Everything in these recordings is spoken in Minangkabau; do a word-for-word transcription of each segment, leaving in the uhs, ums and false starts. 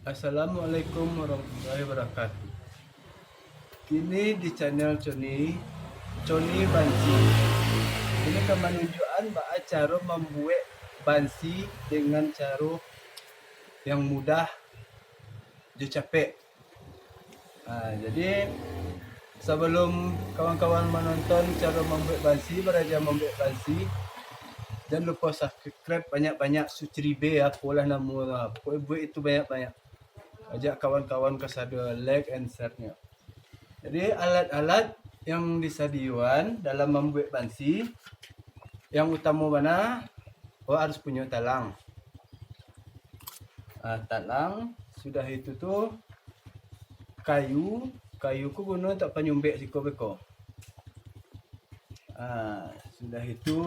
Assalamualaikum warahmatullahi wabarakatuh. Kini di channel Coni, Coni Bansi. Ini ka manunjuakan baa caro mambuek bansi dengan caro yang mudah jo capek. Ha, jadi, sabalum kawan-kawan manonton caro mambuek bansi, baraja mambuek bansi, jan lupo subscribe banyak-banyak, subscribe apolah namo tu. Pokoknyo buek itu banyak-banyak. Ajak kawan-kawan kasado like and share-nyo. Jadi, alat-alat yang disadioan dalam mambuek bansi, yang utamo bana, awak harus punyo talang. Ah, talang, sudah itu tu kayu, kayu ko guno untuak panyumbek siko beko. Ah, sudah itu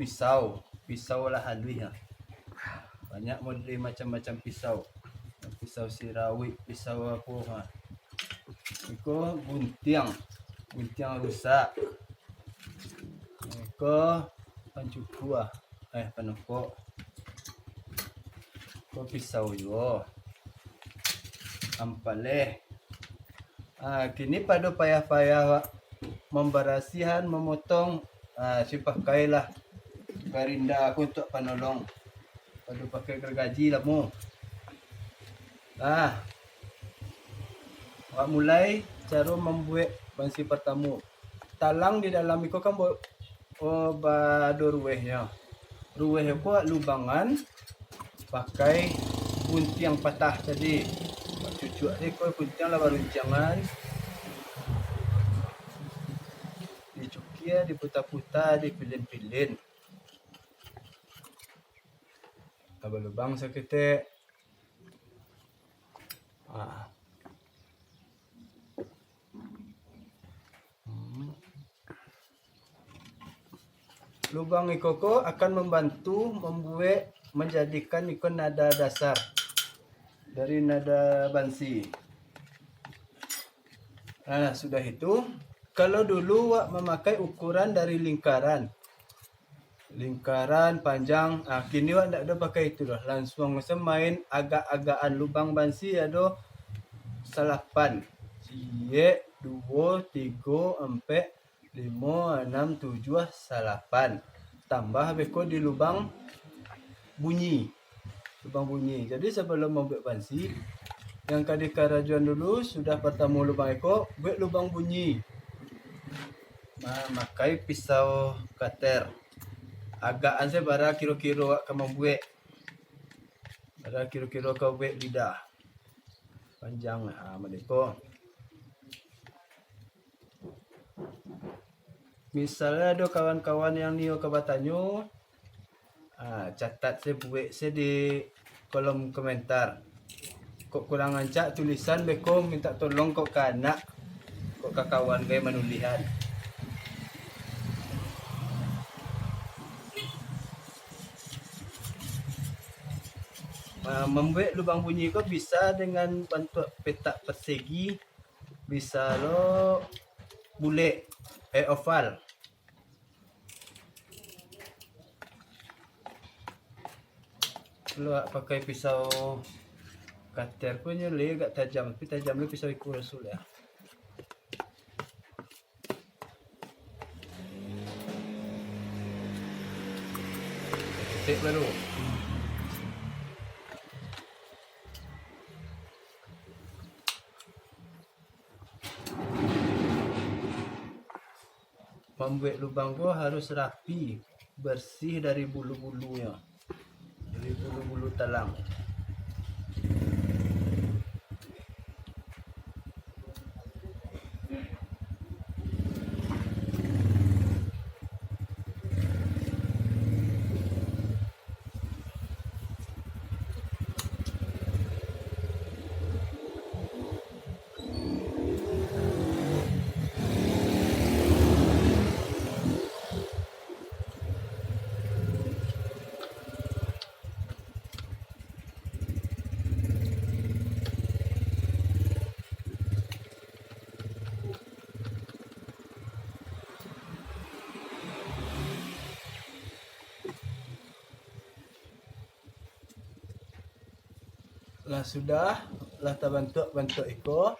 pisau, pisau lah haluih lah. Banyak model macam-macam pisau. Pisau sirawik, pisau apo ha. Iko guntiang, guntiang rusak. Iko pancuku ah, eh panokok. Iko pisau juo. Ampaleh. Ah, kini pado payah-payah wak mambarasiahan, mamotong, ah, si pakailah garinda ko untuak panolong. Pado pakai gargaji lah mu. Ah, wak mulai caro mambuek bansi partamo. Talang di dalam iko kan bo-, oh, ba-, ado ruwehnyo. Ruweh ko wak lubangan pakai guntiang patah tadi. Wak cucuak se ko guntiang lah baruncangan. Dicukia, diputa-puta, dipilin-pilin. Aba lubang saketek. Ah. Hmm. Lubang iko ko akan mambantu mambuek, manjadikan iko nada dasar dari nada bansi. Ah, sudah itu, kalau dulu wak mamakai ukuran dari lingkaran, lingkaran, panjang. Ah, kini wak ndak ado pakai itu doh. Lansuang se main agak-agakan lubang bansi ado salapan. Ciek, duo, tigo, ampek, limo, anam, tujuah, salapan. Tambah beko di lubang bunyi. Lubang bunyi. Jadi, sabalum mambuek bansi, yang ka dikarajoan dulu, sudah partamo lubang iko, buek lubang bunyi. Ma-, makai pisau kater. Agakan se bara kiro-kiro awak ka mambuek. Bara kiro-kiro ka buek lidah. Panjang, ha, madeko. Misalnyo ado kawan-kawan yang nio ka batanyo, ah, catat se, buek se di kolom komentar. Kok kurang rancak tulisan, beko mintak tolong kok ka anak, kok ka kawan gai manulihan. Ma-, mambuek lubang bunyi ko bisa dengan bantuak petak persegi, bisa lo bulek, eh, oval. Kalau awak pakai pisau kater pun nyo lai agak tajam, tapi tajam lai pisau iko rasul ya. Ketek lalu. Mambuek lubang ko harus rapi, bersih dari bulu-bulunyo, dari bulu-bulu talang. Lah sudah, lah tabantuak-bantuak iko,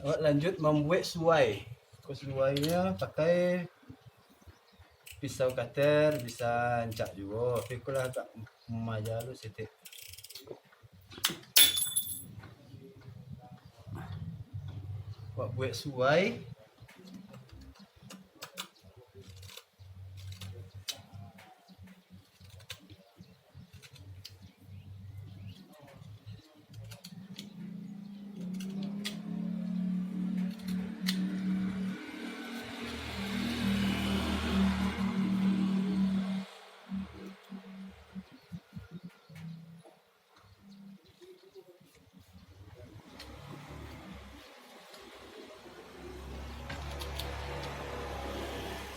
awak lanjut mambuek suai. Iko suainyo pakai pisau kater, bisa rancak juo, tapi iko lah agak mamaja lu saketek. Awak buek suai.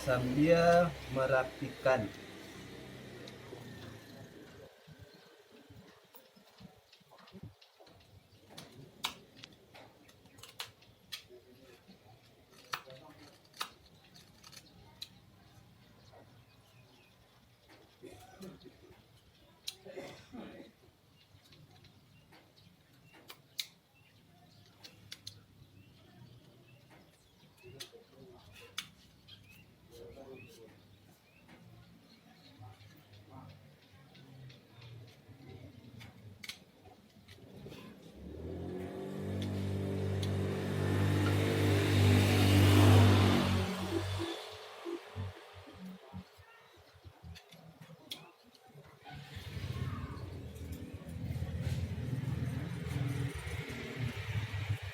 Sambia marapikan.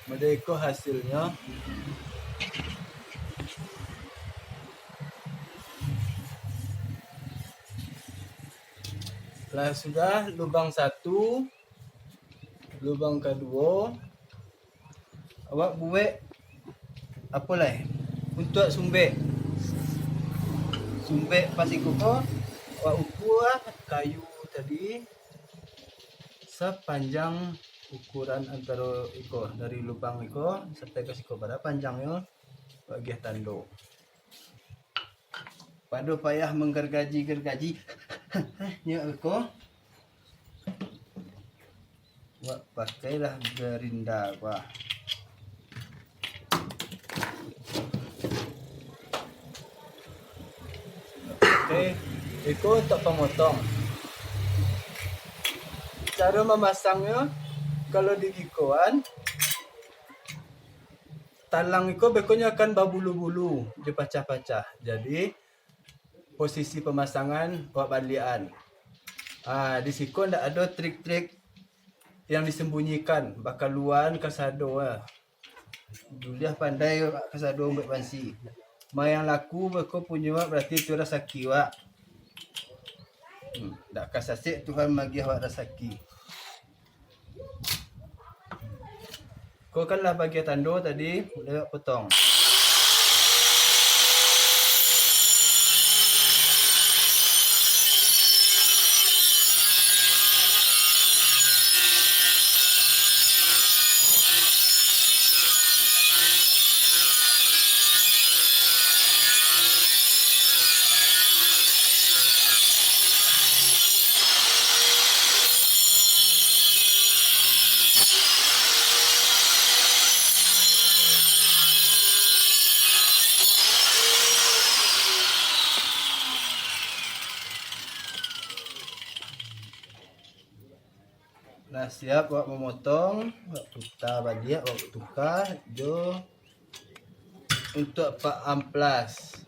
Model iko hasilnyo. Lah sudah lubang satu, lubang kaduo, awak buek apo lai? Untuak sumbek. Sumbek pas iko ko, awak ukua kayu tadi sapanjang ukuran antaro iko, dari lubang iko sampai ka siko, bara panjangnyo, awak agiah tando. Pado payah manggargaji-gargaji. Nyo ko. Wak, pakailah gerinda, wah. Oke, iko untuak pamotong. Caro mamasangnyo, kalau di gikoan, talang iko bekonyo akan babulu-bulu, jo pacah-pacah. Jadi, posisi pamasangan wak baliakan. Ah, di siko ndak ado trik-trik yang disembunyikan, bakaluan kasado ah. Juliah pandai wak kasado buek bansi. Mayang laku beko punyo wak, berarti tu rasaki wak. Hmm, ndak ka sasek Tuhan magiah wak rasaki. Ko kan lah bagian tando tadi, lewat potong. Lah siap wak mamotong, wak puta baliak, wak tuka jo untuak pak amplas.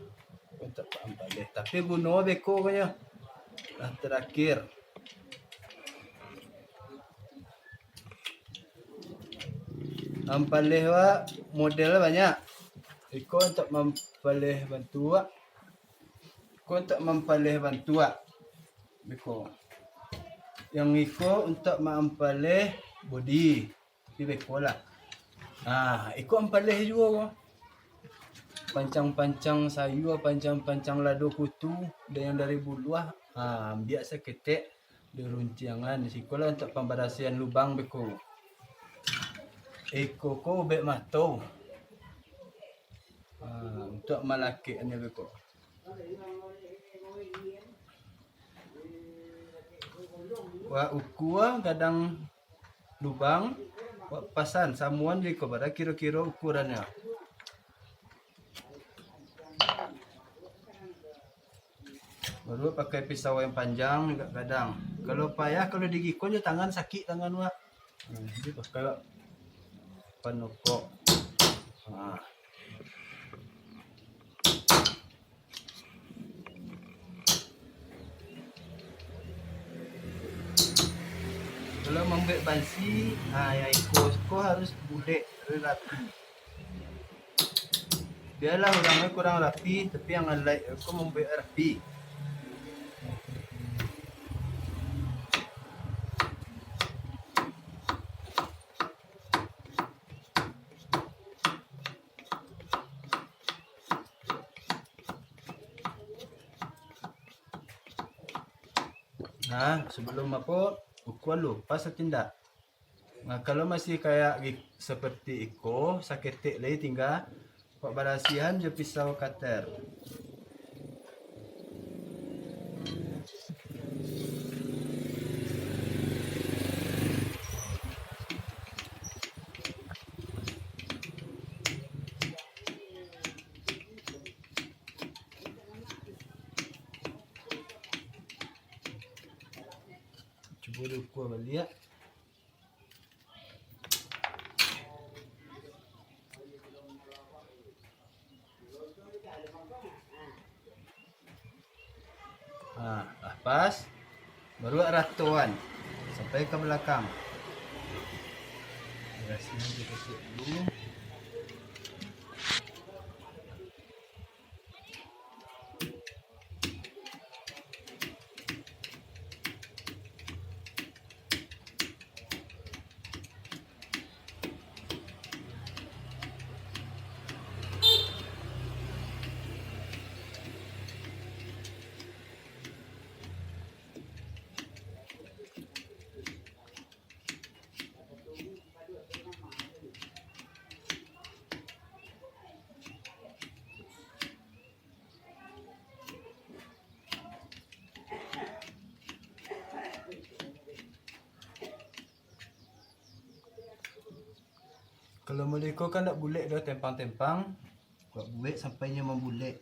Untuak pak amplas deh. Tapi guno beko ko nyo. Lah terakhir. Ampaleh wak model banyak. Iko untuak mampaleh bantuak. Iko untuak mampaleh bantuak. Beko. Yang iko untuak maampaleh bodi. Tapi beko lah. Nah, iko ampaleh juo ko. Pancang-pancang sayua, pancang-pancang lado kutu, dan yang dari buluah, ha, ambiak saketek di runtiangan. Siko lah untuak pambarasian lubang beko. Iko ko ubek mato. Ha, untuak malakeknyo beko. Wak ukua gadang lubang, wak pasan samuan jo iko bara kiro-kiro ukurannyo. Baru pakai pisau yang panjang, agak gadang. Kalau payah, kalau digiko jo tangan, sakik tangan wak. Nah, jadi pakai wak panokok. Nah. Kalau mambuek bansi, ha, yang iko, iko harus bulek, harus rapi. Bialah urang kurang rapi, tapi yang alai ko mambuek rapi. Nah, sebelum apo, ukua lu, pas atau indak? Nah, kalau masih kayak gi-, seperti iko, saketek lai tingga, buek barasiahan jo pisau cutter. Cubo diukua baliak. Nah, lah pas. Baru ratoan sampai ka balakang. Barasiahan dikecek dulu. Kalau model iko kan dak bulek doh, tempang-tempang. Buek-buek sampai nyo mambulek.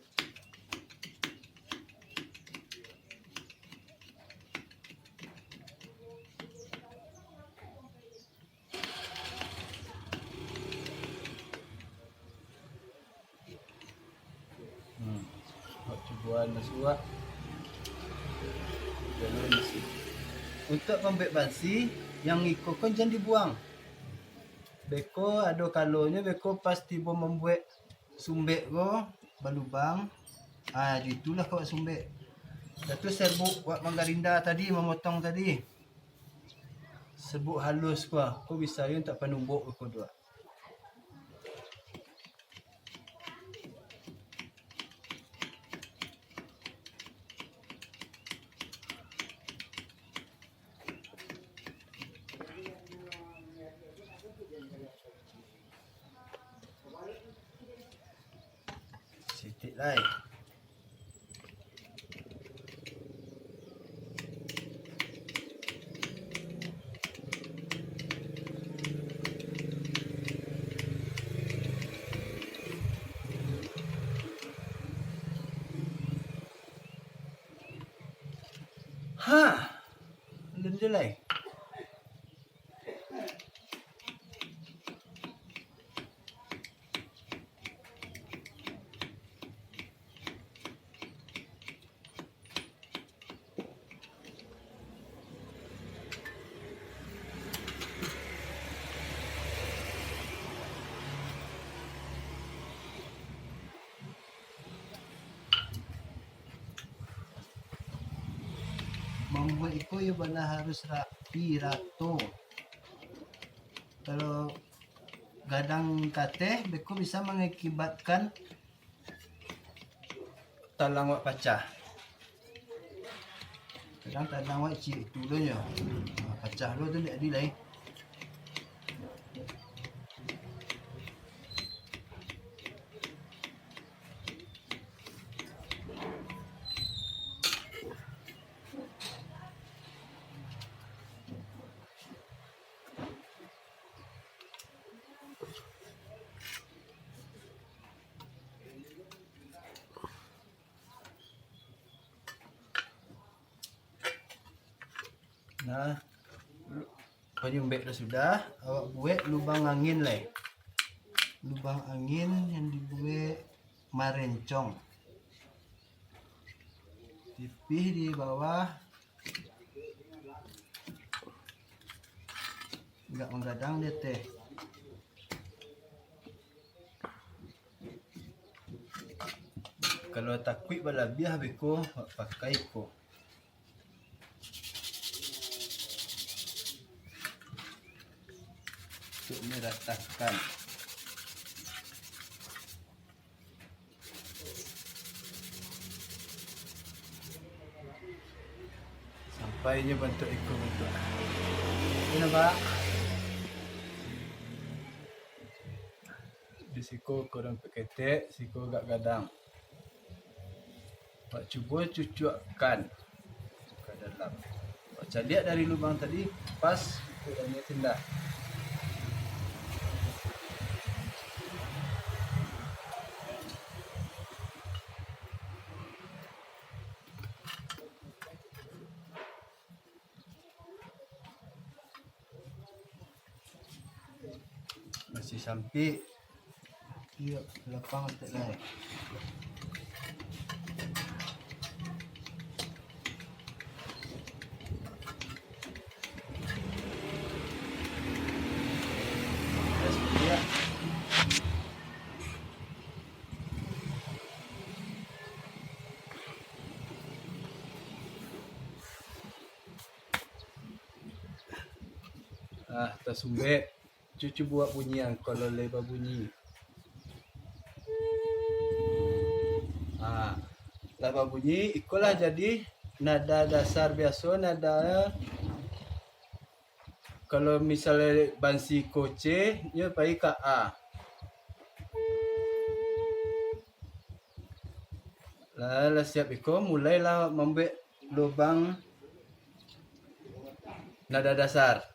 Hmm. Buek cuboan masuak. Jalun isi. Untuak mambuek bansi, yang iko ko jan dibuang. Beko ado kalonyo, beko pas tibo mambuek sumbek ko balubang. Ah, jo itulah kawak sumbek. Dah tu serbuk wak manggarinda tadi, mamotong tadi. Serbuk halus ko, ko bisa yo untuak panumbok ko tu. Sitik lai. Ha, alun jo lai. Mambuek iko yo bana harus rapi, rato. Kalau gadang kateh, beko bisa mangakibatkan talang wak pacah. Kadang talang wak ciek tu doh nyo. Ha, pacah lo tu, ndak jadi lai. Nah, panyumbek dah sudah, awak buek lubang angin lai. Lubang angin yang dibuek marencong. Tipih di bawah, agak manggadang di ateh. Kalau takuik balabiah beko, pakai ko. Untuk meratakan. Sampai nyo bantuak iko bantuak. Ini nampak. Di siko kurang paketek, siko agak gadang. Pak cubo cucuakkan ka dalam. Pak caliak dari lubang tadi, pas ukurannya tu lah. Masih sampik. Iyo, lapang atek lai. Ah, tasumbek. Cucu buek bunyi angko lo lai babunyi. Ah, lah babunyi, ikolah jadi nada dasar biaso, nada kalau misalnya bansi ko C, nyo pai ka A. Lah, lah siap iko, mulailah mambuek lubang nada dasar.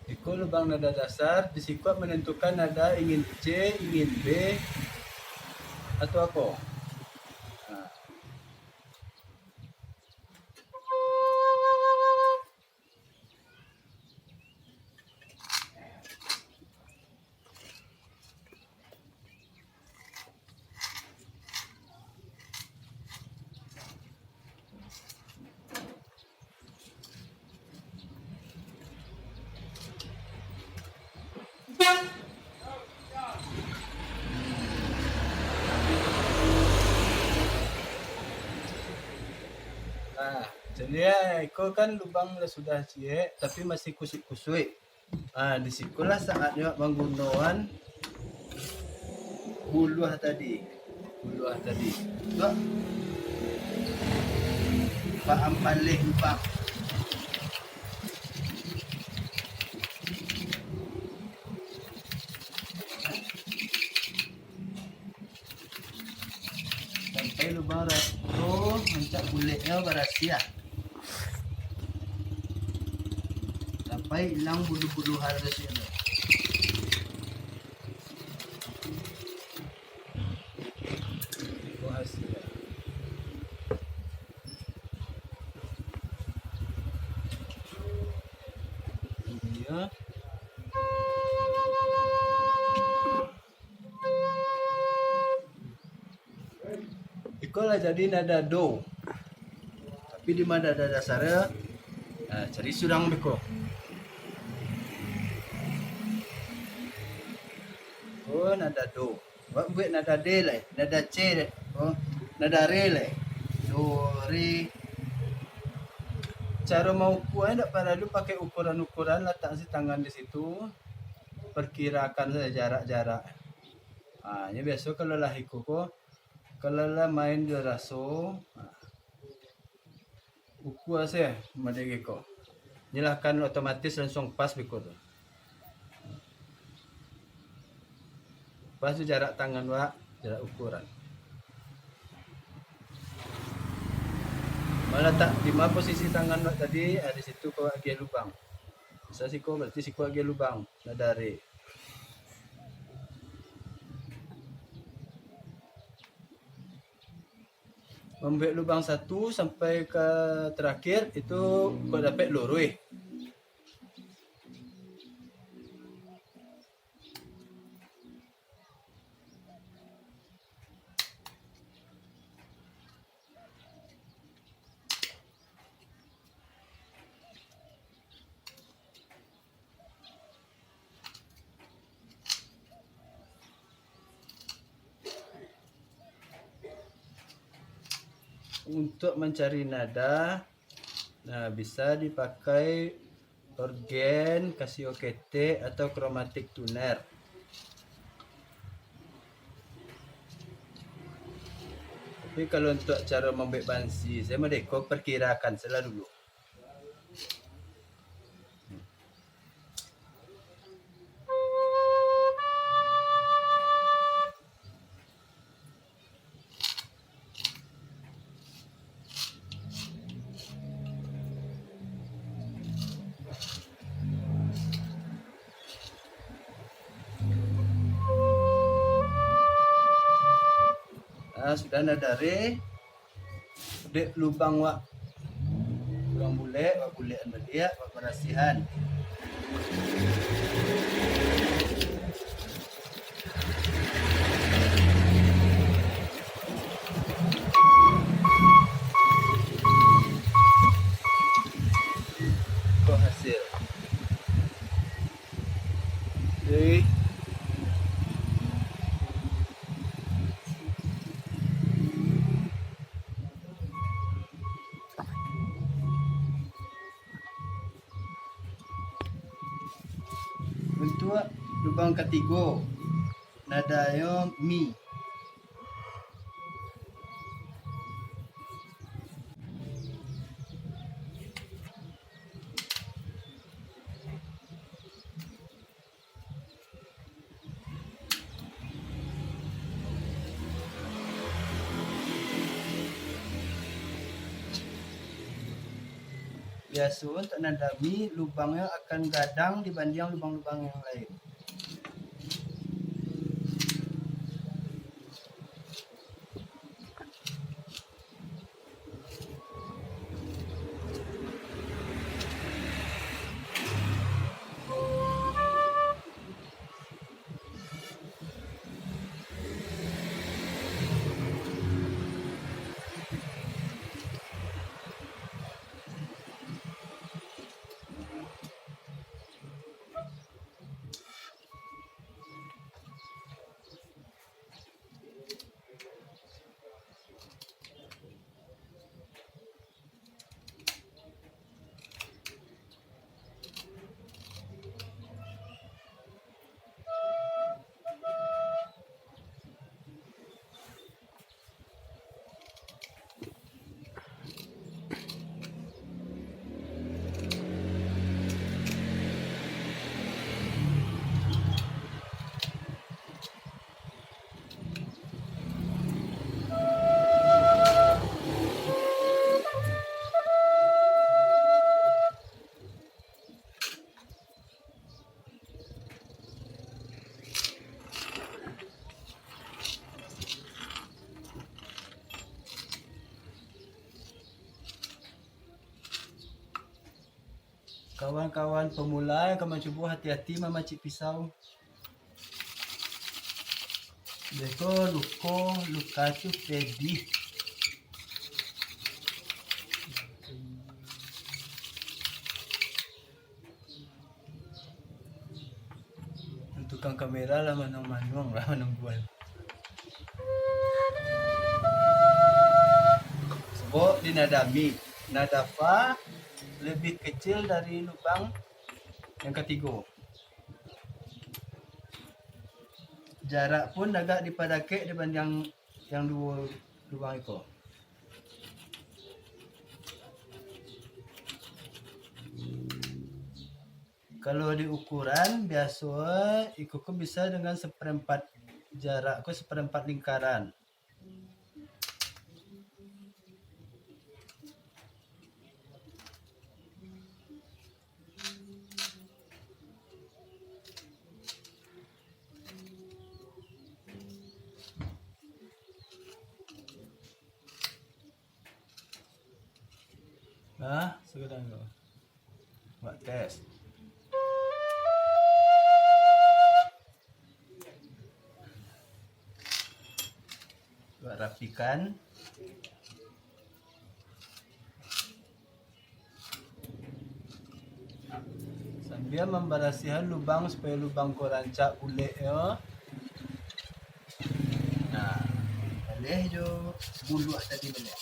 Iko lubang nada dasar, di siko manantukan nada ingin C, ingin B, atau apo. Nah. Nah, jadi iko kan lubang lah sudah ciek, tapi masih kusuik-kusuik. Ah, di sikolah saatnyo manggunoan buluah tadi. Buluah tadi. Tuak. Paham palih lupa. Sampai lubang rato, rancak kuleknyo barasiah. Sampai ilang bulu-bulu halusnyo. Iko hasilnyo. Ini ya. Iko lah jadi nada do. Tapi di ma nada dasar, nah, cari surang beko. Oh, nada do. Buat, buat nada D lah, nada C deh. Nah, dari lai. Do, re. Caro maukuanyo ndak paralu pakai ukuran-ukuran, latak si tangan di situ, perkirakan saja jarak-jarak. Ha, nyo biaso kalau lah iko ko, kalau lah main jo raso, ha, ukua se madege ko. Nyo lah kan otomatis langsuang pas beko tu. Pas tu jarak tangan wak, jarak ukuran. Malah tak di ma posisi tangan wak tadi, ha, di situ ko wak agiah lubang. Misal siko, berarti siko agiah lubang, nah dari. Mambuek lubang satu sampai ka terakhir, itu kok dapek luruih. Untuk mancari nada, nah, bisa dipakai orgen, Casio ketek, atau chromatic tuner. Tapi kalau untuk caro mambuek bansi, sajo mode ko perkirakan sajolah dulu. Ah, sudah nyo dari. Dek lubang wak kurang bulek, wak bulekan baliak, wak barasihan. Ko hasil. Jadi, untuak lubang katigo, nadanyo mi. Biaso, untuak nada mi, lubangnyo akan gadang dibandiang lubang-lubang yang lain. Kawan-kawan pemula yang ka mancubo, hati-hati mamacik pisau. Beko luko, luka tu pedih. Tukang kamera lah manuang-manuang lah manungguan. Jadi nada mi, nada fa lebih kecil dari lubang yang katigo. Jarak pun agak dipadakek dibanding yang duo lubang iko. Kalau di ukuran biaso, iko ko bisa dengan seperempat jarak ko, seperempat lingkaran. Nah, sekedar tu. Buat tes. Buat rapikan. Sambia mambarasihan lubang, supayo lubang ko rancak bulek yo. Nah, baleh jo buluah tadi baleh.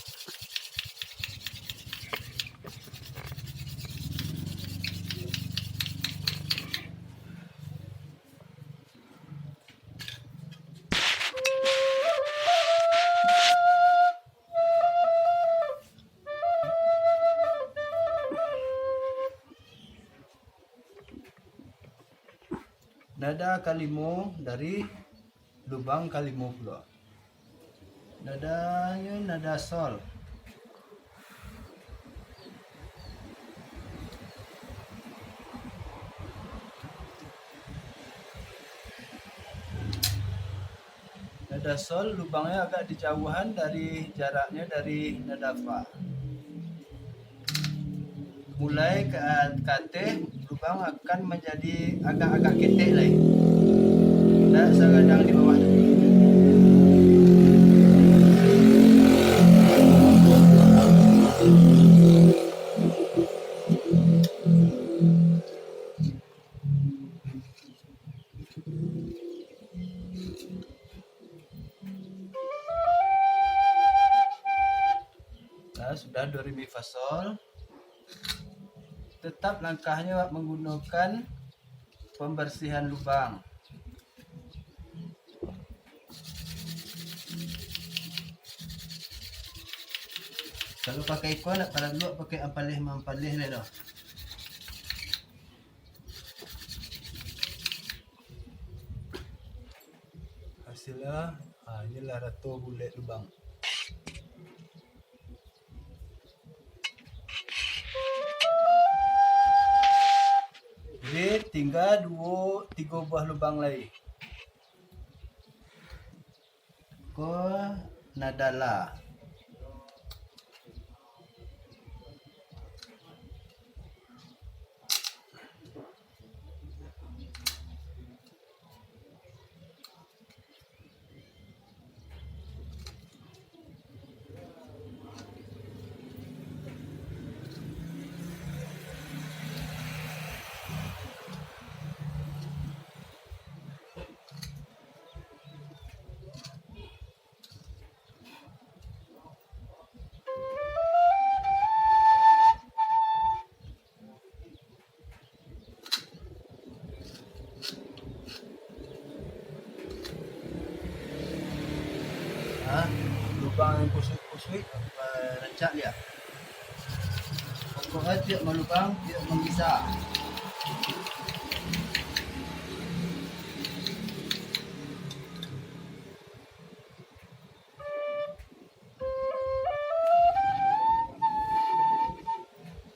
Nada kalimo dari lubang kalimo pulo. Nadanyo nada sol. Nada sol lubangnyo agak dijauahan dari jaraknyo dari nada fa. Mulai ka, ka ateh, lubang akan manjadi agak-agak ketek lai. Indak sagadang di bawah tu. Nah, sudah do re mi fa sol. Tetap langkahnyo manggunokan pambarasihan lubang. Kalau pakai iko, ndak paralu pakai ampaleh-mampaleh lai doh. Hasilnyo, ha, inilah rato bulek lubang. Jadi, tingga duo, tigo buah lubang lai. Ko nada la. Ha, lubang yang kusuik-kusuik, eh, rancak liak. Pokoknyo tiok malubang, tiok mambisa.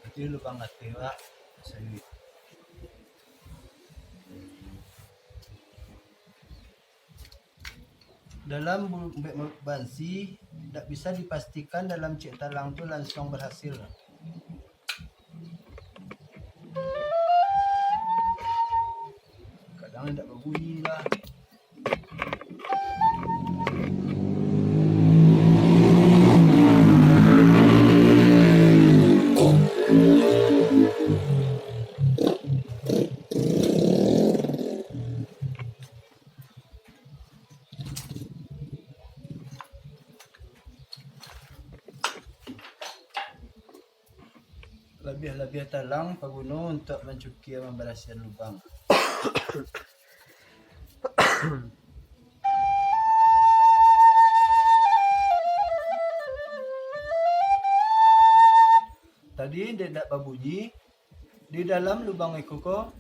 Jadi lubang ateh, Pak. Sawit. Dalam bu-, bumbek bansi, dak bisa dipastikan dalam ciek talang tu lansuang berhasil. Kadang indak babunyi lah. Labiah-labiah talang paguno untuak mancukia mambarasiahan lubang. Tadi dek ndak babunyi, di dalam lubang iko ko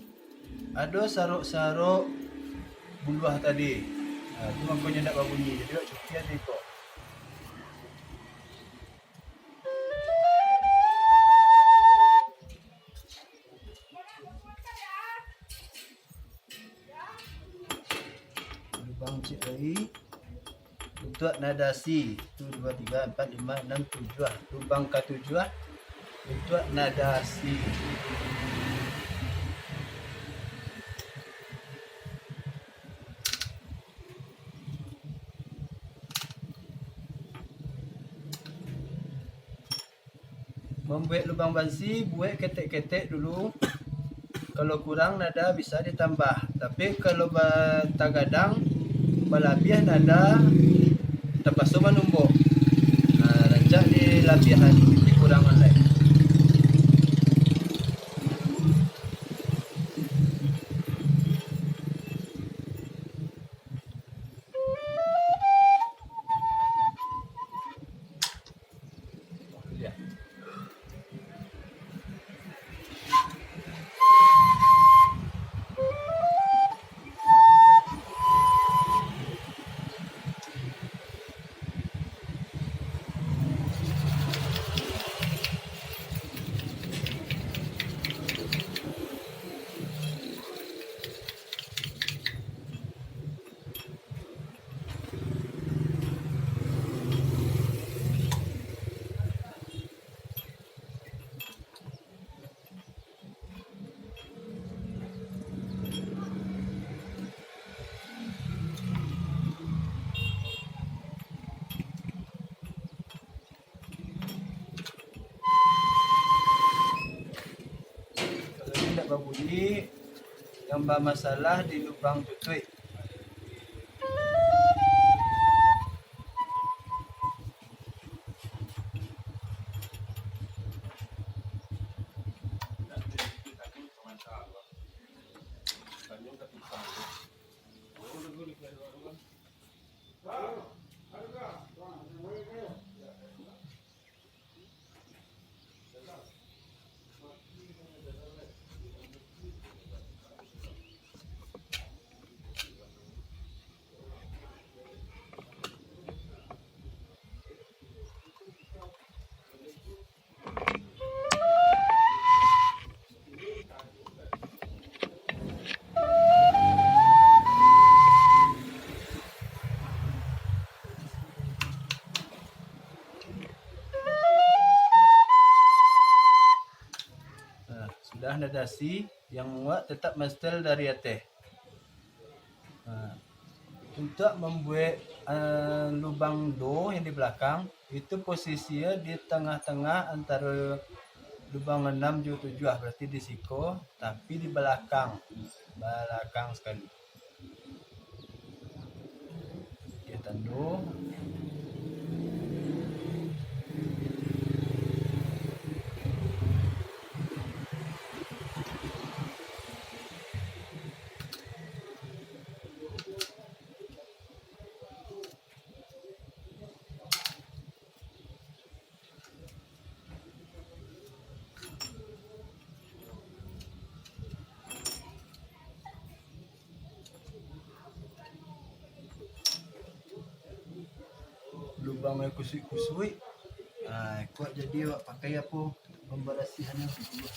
ado sarok-sarok buluah tadi. Nah, tu makonyo ndak babunyi. Jadi, awak cukia iko. Lubang ciek lai. Untuak nada si, satu, dua, tiga, ampat, lima, anam, tujuah. Lubang katujuah untuak nada si. Mambuek lubang bansi, buek ketek-ketek dulu. Kalau kurang nada bisa ditambah, tapi kalau ba-, tagadang balabiah nada, tapaso manumbok. Nah, rancak dilabiahan, dikurangan lai. Kalau indak babunyi, yang bamasalah di lubang tutuik. Nah, sudah nada si, yang awak tetap masetel dari ateh. Nah, untuak mambuek, eh, lubang do yang di balakang, itu posisinyo di tangah-tangah antaro lubang anam jo tujuah, berarti di siko, tapi di balakang, balakang sakali. Oke, tando. Lubang yang kusuik-kusuik, ah, kuak jadi awak pakai apo, pambarasihan yang kusuik.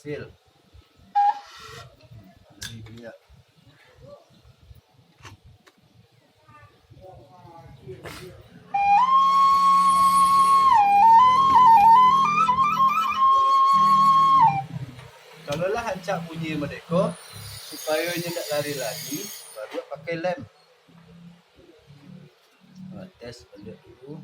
Sil. Kalau lah rancak bunyi model ko, supayo inyo indak lari-lari, baru pakai lem. Ha, tes baliak dulu.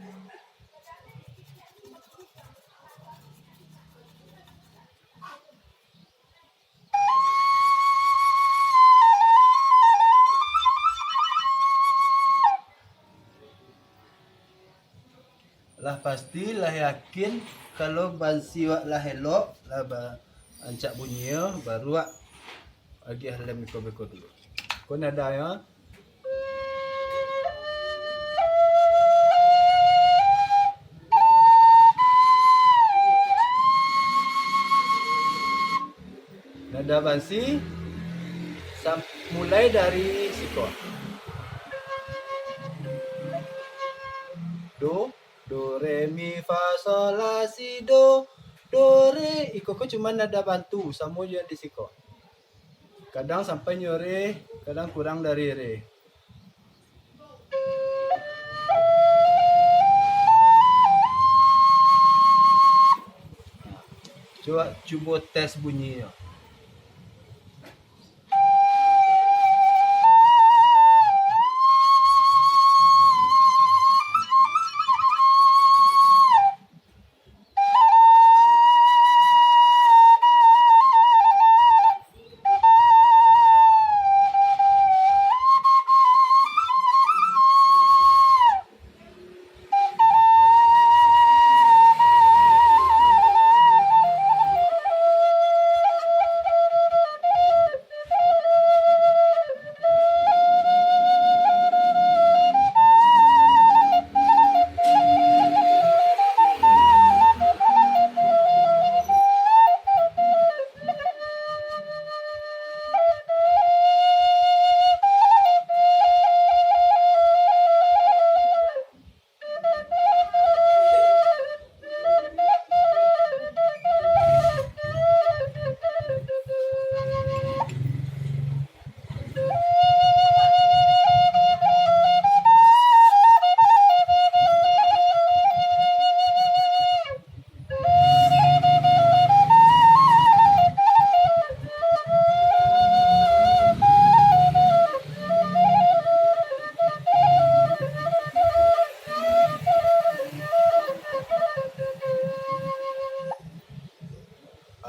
Lah pasti, lah yakin, kalau bansi wak lah elok, lah ba-, rancak bunyinyo, baru wak agiah lem iko beko dulu. Ko nadonyo. Nada bansi, sam-, mulai dari siko. Do, do, re, mi, fa, sol, la, si, do. Do, re, iko ko cuma nada bantu, samo jo di siko. Kadang sampai nyo re, kadang kurang dari re. Cubo, cubo tes bunyinyo.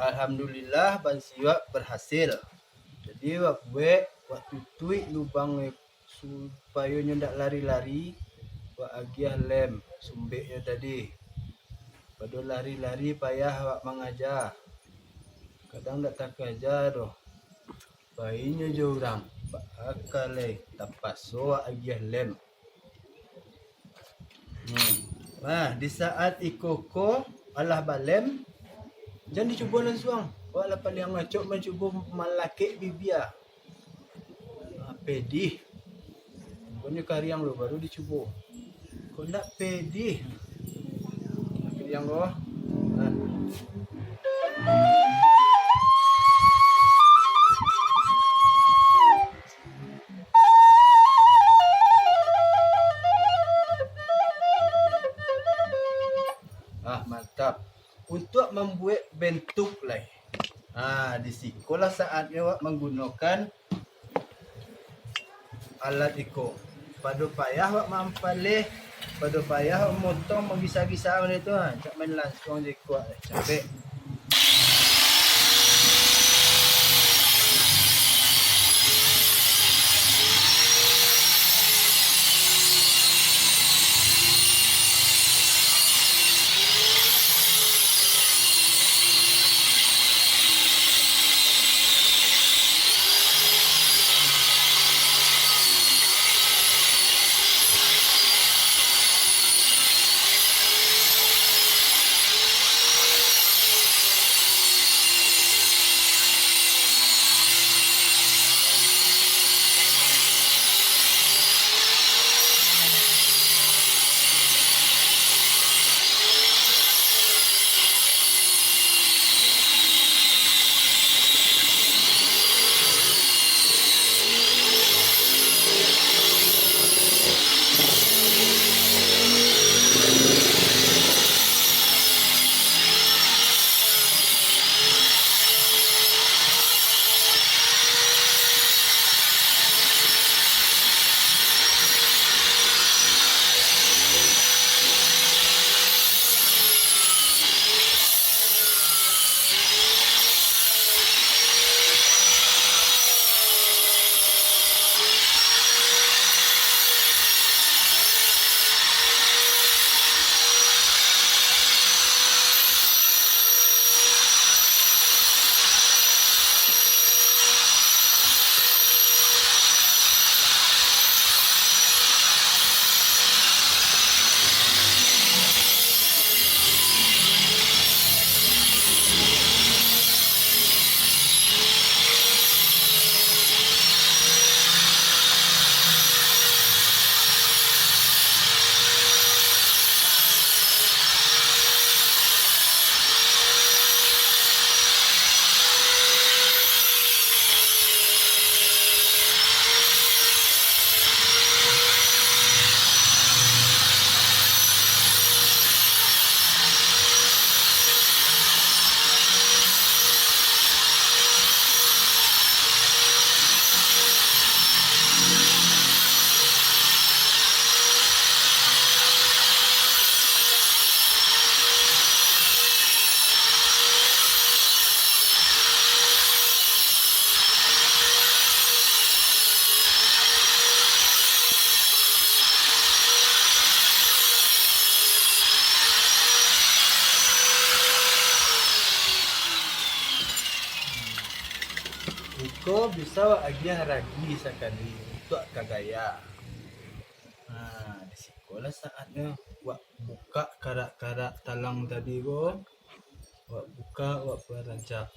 Alhamdulillah, bansi wak berhasil. Jadi, wak buek, wak tutuik lubang supayo nyo ndak lari-lari, wak agiah lem sumbeknyo tadi. Pado lari-lari payah wak mangaja, kadang ndak takaja doh. Bainyo jo urang, baa ka lai tapaso wak agiah lem. Hmm. Nah, di saat iko ko alah balem, jan dicubo lansuang. Awak lah paliang acok mancubo malakek bibia. Ah, pedih. Pokoknyo kariang lo baru dicubo. Kok ndak pedih? Kariang lo. Nah. Ah, mantap. Untuak mambuek bentuk lai. Ah, di sikolah saatnyo awak manggunokan alat iko. Pado payah awak mampaleh, pado payah awak motong, magisa-gisa bana tu, ha. Cak main lansuang je iko, capek. Ko bisa wak agiah ragi sakali untuak ka gaya. Nah, di sikolah saatnyo wak bukak karak-karak talang tadi ko. Wak bukak, wak parancak.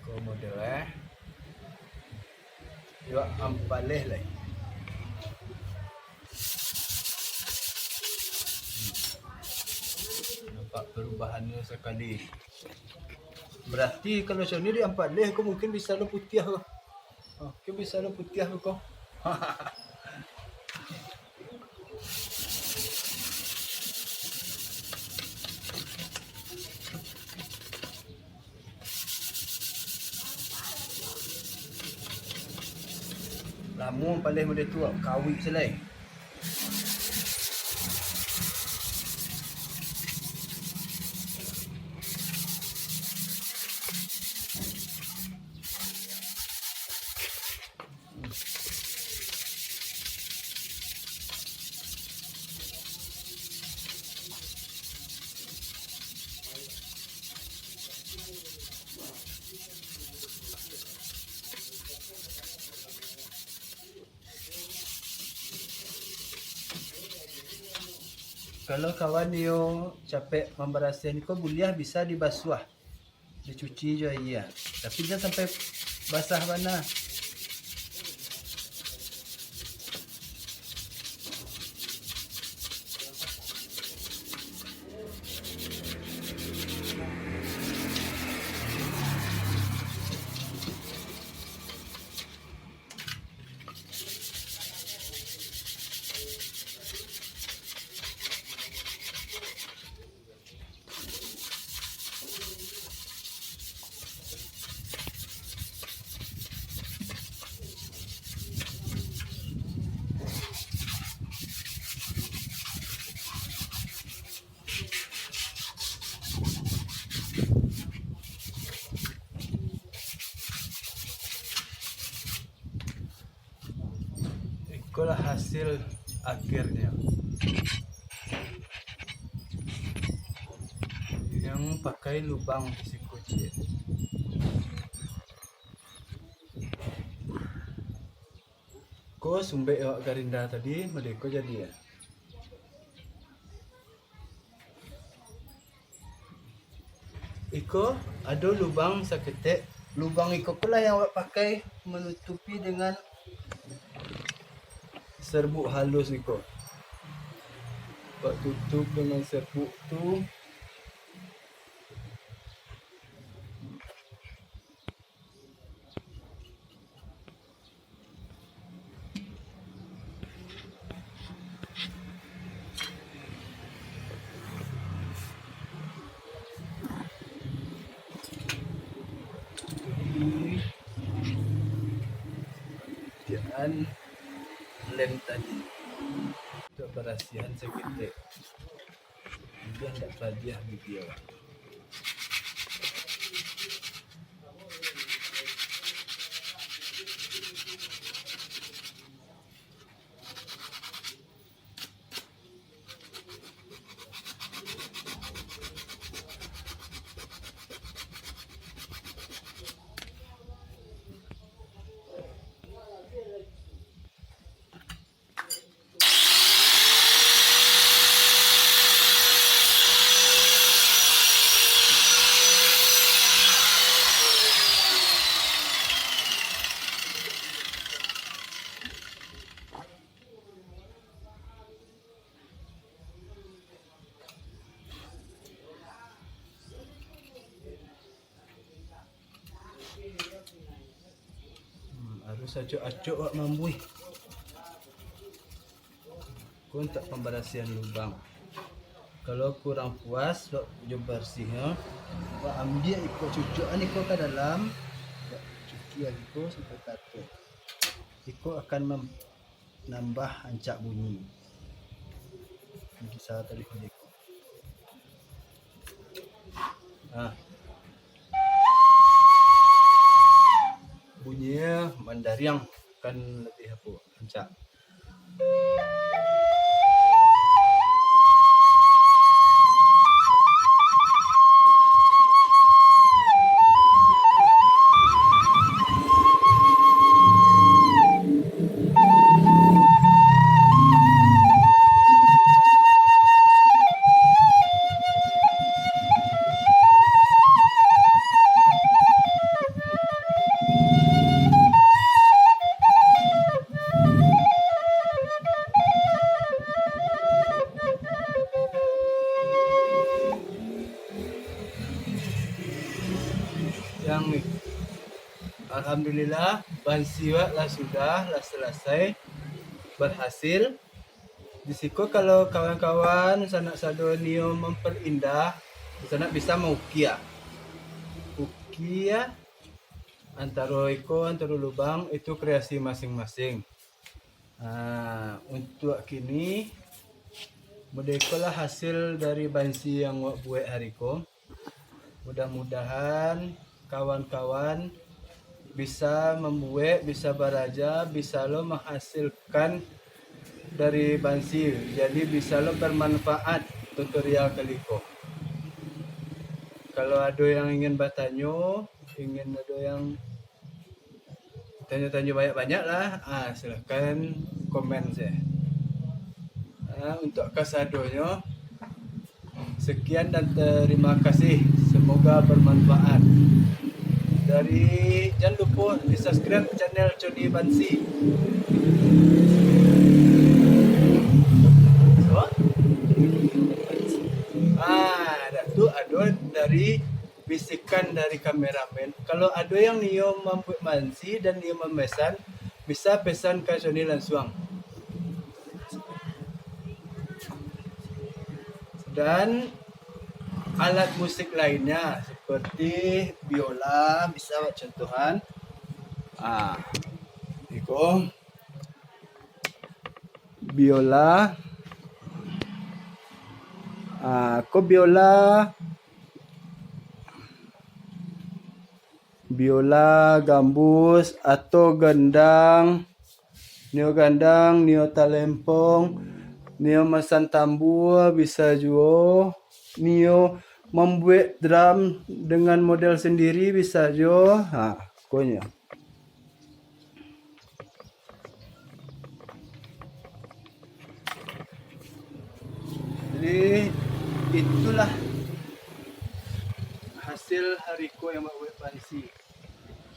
Ko model, eh. Iwak ampaleh lai. Nampak perubahannyo sakali. Berarti kalau soni di ampaleh ko mungkin bisa lo putiah ko. Oh, mungkin bisa lo putiah ko. Lamo paleh model tu, kawik se lai. Kalau kawan nio capek mambarasiahan ko, buliah bisa dibasuah, dicuci jo aia, tapi jan sampai basah bana. Ikolah hasil akhirnyo. Yang pakai lubang di siko ciek. Ko sumbek awak garinda tadi, mode ko jadi, ya. Iko ado lubang saketek. Lubang iko ko lah yang awak pakai manutupi dengan serbuk halus iko. Awak tutup dengan serbuk tu. Tian lem tadi. Untuak barasiahan saketek. Udah ndak padiah bibia. Hmm, harus acok-acok awak mambuih. Ko untuak pambarasiahan lubang. Kalau kurang puas awak jo barasiahnyo, awak ambiak iko cucuakan iko ka dalam, awak cuci iko sampai ka ateh. Iko akan mem-, nambah ancak bunyi. Bisa tadi ko. Nah. Bunyinyo mandariang, kan labiah apo, ancak. Alhamdulillah, bansi wak lah sudah, lah salasai, barhasil. Di siko kalau kawan-kawan sanak sado nio mamperindah, sanak bisa maukiah. Ukiah antaro iko, antaro lubang, itu kreasi masing-masing. Ah, untuak kini, model ikolah hasil dari bansi yang wak buek hari ko. Mudah-mudahan kawan-kawan bisa mambuek, bisa baraja, bisa lo menghasilkan dari bansi. Jadi bisa lo bermanfaat tutorial kali ko. Kalau ado yang ingin batanyo, ingin ado yang tanyo-tanyo banyak-banyak lah, ah, silahkan komen saja. Ah, untuk kasadonyo, sekian dan terima kasih. Semoga bermanfaat. Dari, jangan lupa di-subscribe channel Coni Bansi. Apa? Ah, dah tu ado dari bisikan dari kameramen. Kalau ado yang nio mambuek bansi dan nio mamesan, bisa pesan ka Coni lansuang. Dan alat musik lainnya seperti biola, bisa buat contohan. Ah, iko biola. Ah, ko biola, biola, gambus, atau gendang. Nio gandang, nio talempong, nio masan tambua bisa juo, nio mambuek drum dengan model sendiri bisa juo. Ha, pokoknyo. Jadi, itulah hasil hari ko yang mambuek bansi.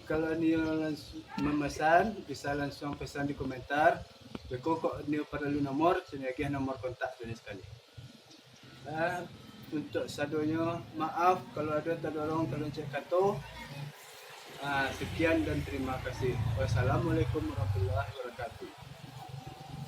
Kalau nio lansu-, mamasan, bisa lansuang pesan di komentar. Beko kok nio paralu nomor, Coni agiah nomor kontak Coni sakali. Ah, untuk sadonyo, maaf kalau ado tadorong, taloncek kato. Ah, sekian dan terima kasih. Wassalamualaikum warahmatullahi wabarakatuh.